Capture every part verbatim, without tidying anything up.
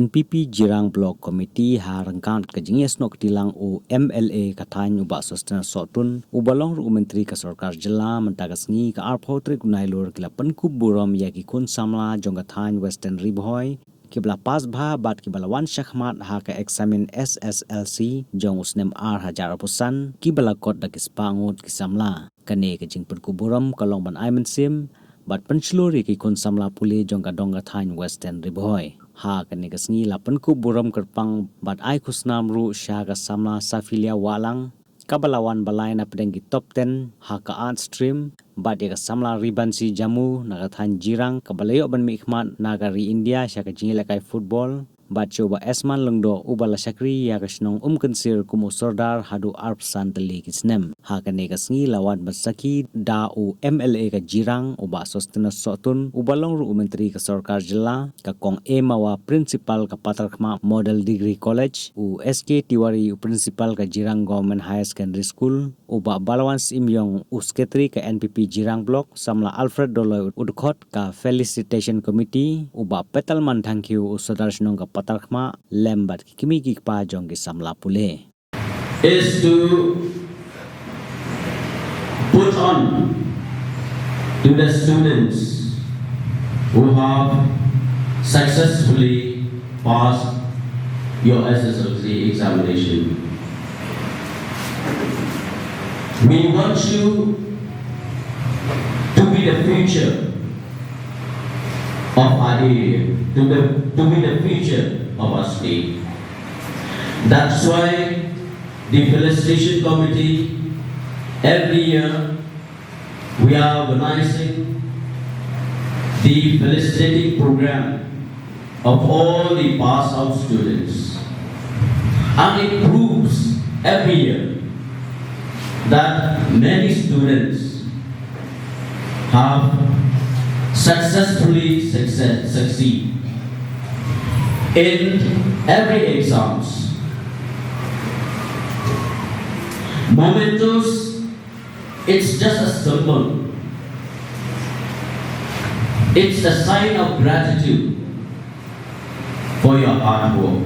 N P P Jirang Block Committee ha ryngkat ka jingïasnoh kti lang u M L A ka thaiñ u Bah Sosthenes Sohtun, uba long ruh u Myntri ka Sorkar Jylla, mynta ka sngi ka arphew tarik u Nailur ki la pynkup burom ïa ki khun samla jong ka thaiñ Western Ri Bhoi kiba la pass bha bad kiba la wan shakhmat ha ka eksamin S S L C jong u snem ar hajar arphew san, kiba la kot da ki spah ngut ki samla. Kane ka jingpynkup burom ka long ban ai mynsiem bad pynshlur ïa ki khun samla pule jong ka dong ka thaiñ Western Ri Bhoi. Ha kane ka sngi la pynkup burom kyrpang bad ai khusnam ruh sha ka samla Saphilia Wahlang, kaba la wan ba lai na pdeng ki top ten ha ka art stream, bad ïa ka samla Ribansi Jamu na ka thaiñ Jirang, kaba la ïoh ban mihkhmat na ka ri India sha ka jingïalehkai football, bad sha u Bah Esman Lyngdoh, uba la shakri ïa ka shnong Umkynsir kum u Sordar haduh arphew san tylli ki snem. Ha kane ka sngi la wan ban sakhi da u M L A ka Jirang, u Bah Sosthenes Sohtun, uba long ruh u Myntri ka Sorkar Jylla, ka Kong A Mawa, Principal ka Patarkhmah Model Degree College, u S K Tiwari, u Principal ka Jirang Government Higher Secondary School, u Bah Balwant Syiemiong, u Secretary ka N P P Jirang Block, samla Alfred Doloi, u dkhot ka Felicitation Committee, u Bah Petalman Thangkhiew, u Sordar shnong ka Patarkhmah, lem bad ki kmie ki kpa jong ki samla pule. Is to put on to the students who have successfully passed your S S L C examination. We want you to be the future of our area, to the, to be the future of our state. That's why the felicitation committee, every year, we are organizing the felicitating program of all the pass out students. And it proves every year that many students have successfully success, succeed in every exams. Mementos, it's just a symbol. It's a sign of gratitude for your hard work.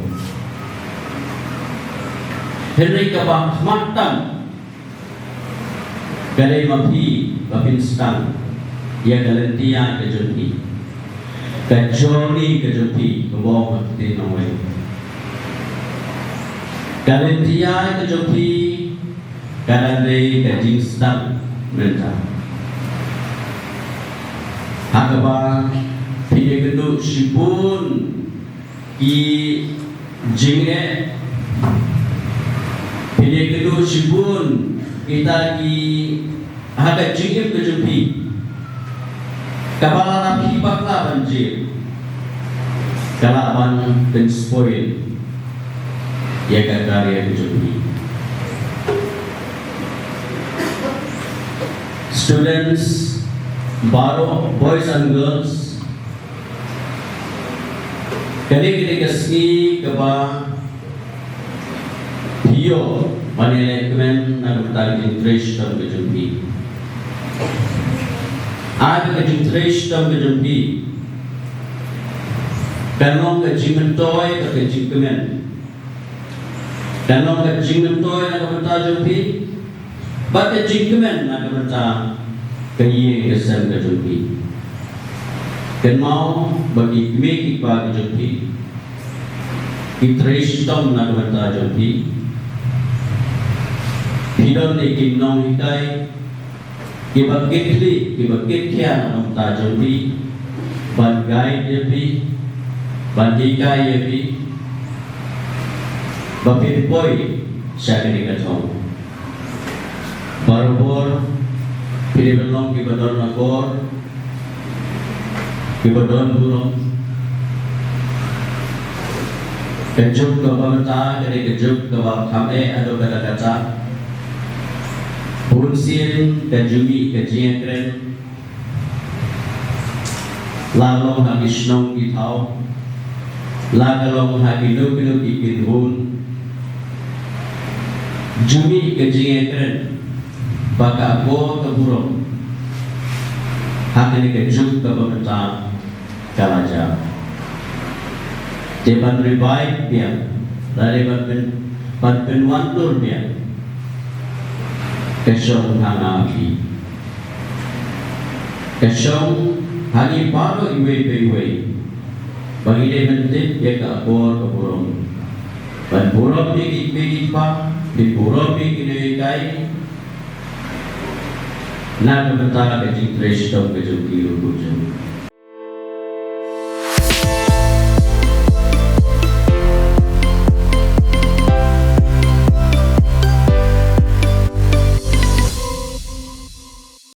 Hynrei kaba khmat tam ka dei ma phi ba phin sdang ïa ka lynti ïaid ka jong phi, ka journey ka jong phi, kaba ong ha ktien nongwei. Ka lynti ïaid ka jong phi ka dang dei ka jingsdang mynta. Ha kaba phin ïakynduh shibun ki jingeh, phin ïakynduh shibun kita ki ha ka jingim ka jong phi. Kaba lada phi bakla ban jied, ka lah ban pynspoil ïa ka career ka jong phi. Students baroh, boys and girls, kane ka dei ka sngi kaba phi ïoh ban ïalehkmen na ka bynta ka jingtrei shitom ka jong phi. Ai ba ka jingtrei shitom ka jong phi kan long ka jingmyntoi bad ka jingkmen. Kan long ka jingmyntoi na ka bynta jong phi bad ka jingkmen na ka bynta ka ïing ka sem ka jong phi. Kynmaw ba ki kmie ki kpa ki jong phi ki trei shitom na ka bynta jong phi. Phi don ne ki nonghikai kiba kitkhlieh, kiba kitkhia na ka bynta jong phi, ban guide ïa phi, ban hikai ïa phi ba phin poi sha kane ka thong. Barabor phi dei ban long kiba don akor, kiba don burom. Ka juk kaba mynta ka dei ka juk kaba kham eh haduh katta katta. Bunsien ka ju mih ka jingïakren, la long ha ki shnong ki thaw, la ka long ha kino kino ki kynhun. Ju mih ka jingïakren ba ka akor ka burom ha kane ka juk kaba mynta ka la jia. Te ban revive biang, lane ban pyn, ban pynwandur biang ka shong ha nga ha phi. Ka shong ha ngi baroh iwei pa iwei, ba ngi dei ban tip ïa ka akor ka burom. Ban burom ïa ki kmie ki kpa, ki burom ïa ki nonghikai, na ka bynta ka jingtrei shitom ka jong ki ruh.